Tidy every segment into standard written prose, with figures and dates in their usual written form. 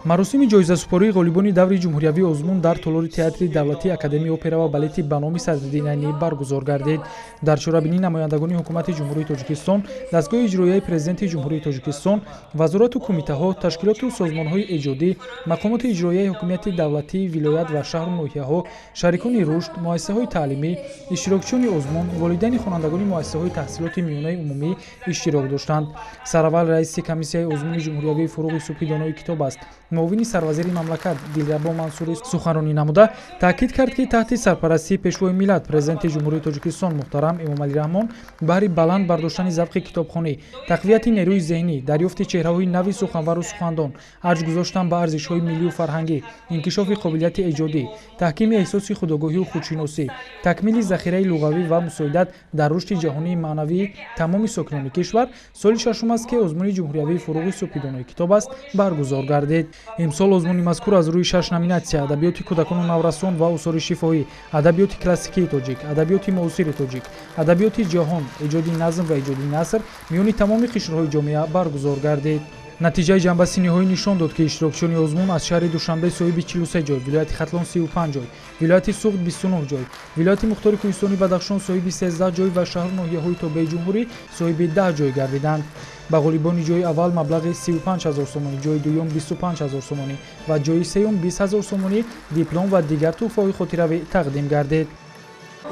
Маросими ҷоизасупории ғолибони даври ҷумҳуриявии озмун дар толори театри давлатии Академияи опера ва балети ба номи Садриддин Айнӣ баргузор гардид. Дар чорабинӣ намояндагони ҳукумати Ҷумҳурии Тоҷикистон, дастгоҳи иҷроияи Президенти Ҷумҳурии Тоҷикистон, вазорату кумитаҳо, ташкилоту созмонҳои эҷодӣ, мақомоти иҷроияи ҳукумияти давлатии вилоят ва шаҳру ноҳияҳо, шарикони рушд, муассисаҳои таълимӣ, иштирокчиёни озмун, волидайни хонандагони муассисаҳои таҳсилоти миёнаи умумӣ иштирок доштанд. Сараввал раиси комиссияи озмуни ҷумҳуриявии «Фуруғи субҳи донои китоб аст», муовини сарвазири мамлакат Дилрабо Мансурӣ суханронӣ намуда таъкид кард, ки таҳти сарпарастии Пешвои миллат, Президенти Ҷумҳурии Тоҷикистон муҳтарам Эмомалӣ Раҳмон баҳри баланд бардоштани завқи китобхонӣ, тақвияти нерӯи зеҳнӣ, дарёфти чеҳраҳои нави суханвару сухандон, арҷ гузоштан ба арзишҳои миллию фарҳангӣ, инкишофи қобилияти эҷодӣ, таҳкими эҳсоси худогоҳию худшиносӣ, такмили захираи луғавӣ ва мусоидат дар рушди ҷаҳонии маънавии тамоми сокинони кишвар соли шашум аст, ки озмуни ҷумҳуриявии «Фуруғи субҳи донои китоб аст» баргузор гардид. Имсол озмуни мазкур аз рӯи шаш номинатсия: адабиёти кӯдакону наврасон ва осори шифоҳӣ, адабиёти классикии тоҷик, адабиёти муосири тоҷик, адабиёти ҷаҳон, эҷоди назм ва эҷоди наср миёни тамоми қишрҳои ҷомеа баргузор гардид. Натиҷаи ҷанбаси ниҳоӣ нишон дод, ки иштирокчиёни озмун аз шаҳри Душанбе соҳиби 43 ҷой, вилояти Хатлон 35 ҷой, вилояти Суғд 29 ҷой, вилояти Мухтори Кӯҳистони Бадахшон соҳиби 13 ҷой ва шаҳру ноҳияҳои тобеи ҷумҳурӣ соҳиби 10 ҷой гардиданд. Ба ғолибони ҷои аввал маблағи 35 ҳазор сомонӣ, ҷои дуюм 25 ҳазор сомонӣ ва ҷои сеюм 20 ҳазор сомонӣ, диплом ва дигар тӯҳфаҳои хотиравӣ тақдим гардид.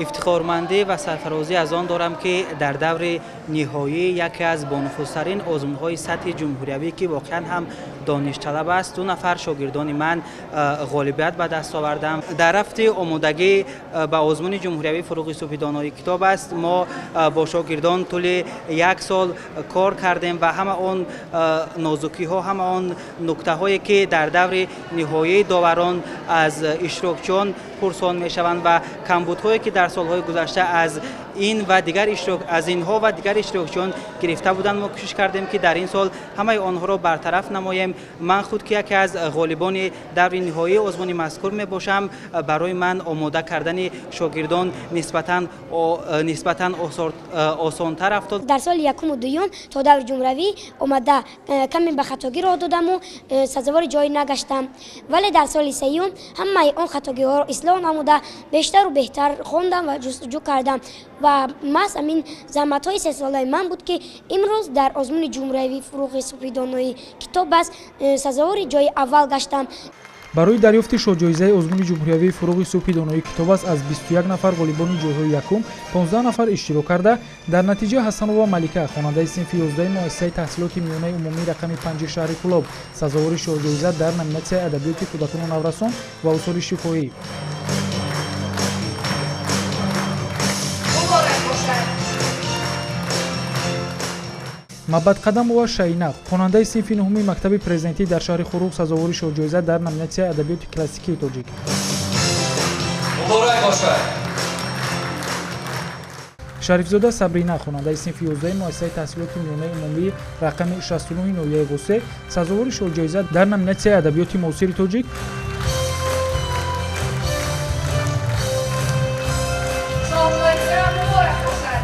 Ифтихормандӣ ва сарфарозӣ аз он дорам, ки дар даври ниҳоӣ яке аз бонуфузтарин озмунҳои сатҳи ҷумҳуриявӣ, ки воқеан ҳам доништалаб аст, ду нафар шогирдони ман ғолибият ба даст овардам. Дар рафти омодагӣ ба озмуни ҷумҳуриявии «Фуруғи субҳи донои китоб аст» мо бо шогирдон тӯли як сол кор кардем ва ҳама он нозукиҳо, ҳама он нуктаҳое, ки дар даври ниҳоии доварон аз иштирокчиён пурсон мешаванд ва камбудҳое, ки дар солҳои гузашта аз ин ва дигар аз инҳо ва дигар иштирокчиён гирифта буданд, мо кӯшиш кардем, ки дар ин сол ҳамаи онҳоро бартараф намоем. Ман худ, ки яке аз ғолибони даври ниҳоии озмуни мазкур мебошам, барои ман омода кардани шогирдон нисбатан осонтар афтод. Дар соли якуму дуюм то даври ҷумҳуравӣ омада каме ба хатогӣ роҳ додаму сазовори ҷой нагаштам, вале дар соли сеюм ҳамаи он хатогиҳоро ислоҳ намуда, бештару беҳтар хондам ва ҷустуҷӯ кардам ва маҳз ҳамин заҳматҳои сесолаи ман буд, ки имрӯз дар озмуни ҷумҳуриявии «Фуруғи субҳи донои китоб аст» сазовори ҷои аввал гаштам. Барои дарёфти шоҳҷоизаи озмуни ҷумҳуриявии «Фуруғи субҳи донои китоб аст» аз 21 нафар ғолибони ҷойҳои якум 15 нафар иштирок карда, дар натиҷа Ҳасанова Малика, хонандаи синфи 11 муассисаи таҳсилоти миёнаи умумии рақами 5 шаҳри Кӯлоб, сазовори шоҳҷоиза дар номинатсияи адабиёти кӯдакону наврасон ва осори шифоҳӣ, Мабадқадамова Шайна, хонандаи синфи нуҳуми мактаби президентӣ дар шаҳри Хуруғ, сазовори шоҳҷоиза дар номинатсияи адабиёти классикии тоҷик, Муборак бошад! Шарифзода Сабрина, хонандаи синфи 11 муассисаи таҳсилоти миёнаи умумии рақами 69 ноҳияи Восеъ, сазовори шоҳҷоиза дар номинатсияи адабиёти муосири тоҷик, Шоҳҷоиза муборак бошад!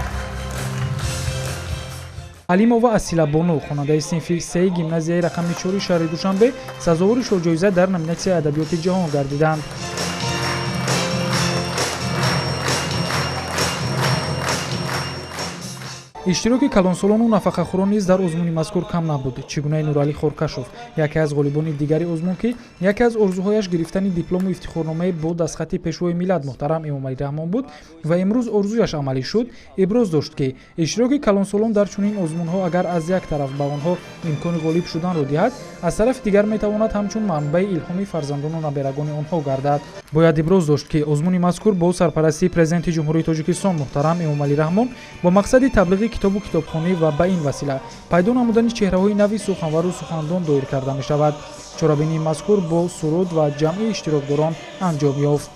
Алимова Асилабону, хонандаи синфи сеи гимназияи рақами 4 шаҳри Душанбе, сазовори шоҳҷоиза дар номинатсияи адабиёти ҷаҳон гардиданд. Иштироки калонсолону нафақахӯрон низ дар озмуни мазкур кам набуд. Чӣ гунаи Нуралӣ Хоркашов, яке аз ғолибони дигари озмун, ки яке аз орзуҳояш гирифтани диплому ифтихорномаи бо дастхати Пешвои миллат муҳтарам Эмомалӣ Раҳмон буд ва имрӯз орзуяш амалӣ шуд, иброз дошт, ки иштироки калонсолон дар чунин озмунҳо агар аз як тараф ба онҳо имкони ғолиб шуданро диҳад, аз тарафи дигар метавонад ҳамчун манбаи илҳоми фарзандону наберагони онҳо гардад. Бояд иброз дошт, ки озмуни мазкур бо сарпарастии Президенти Ҷумҳурии Тоҷикистон муҳтарам Эмомалӣ Раҳмон бо мақсади таблиғи китобу китобхонӣ ва ба ин васила пайдо намудани чеҳраҳои нави суханвару сухандон доир карда мешавад. Чорабинии мазкур бо суруд ва ҷамъи иштирокдорон анҷом ёфт.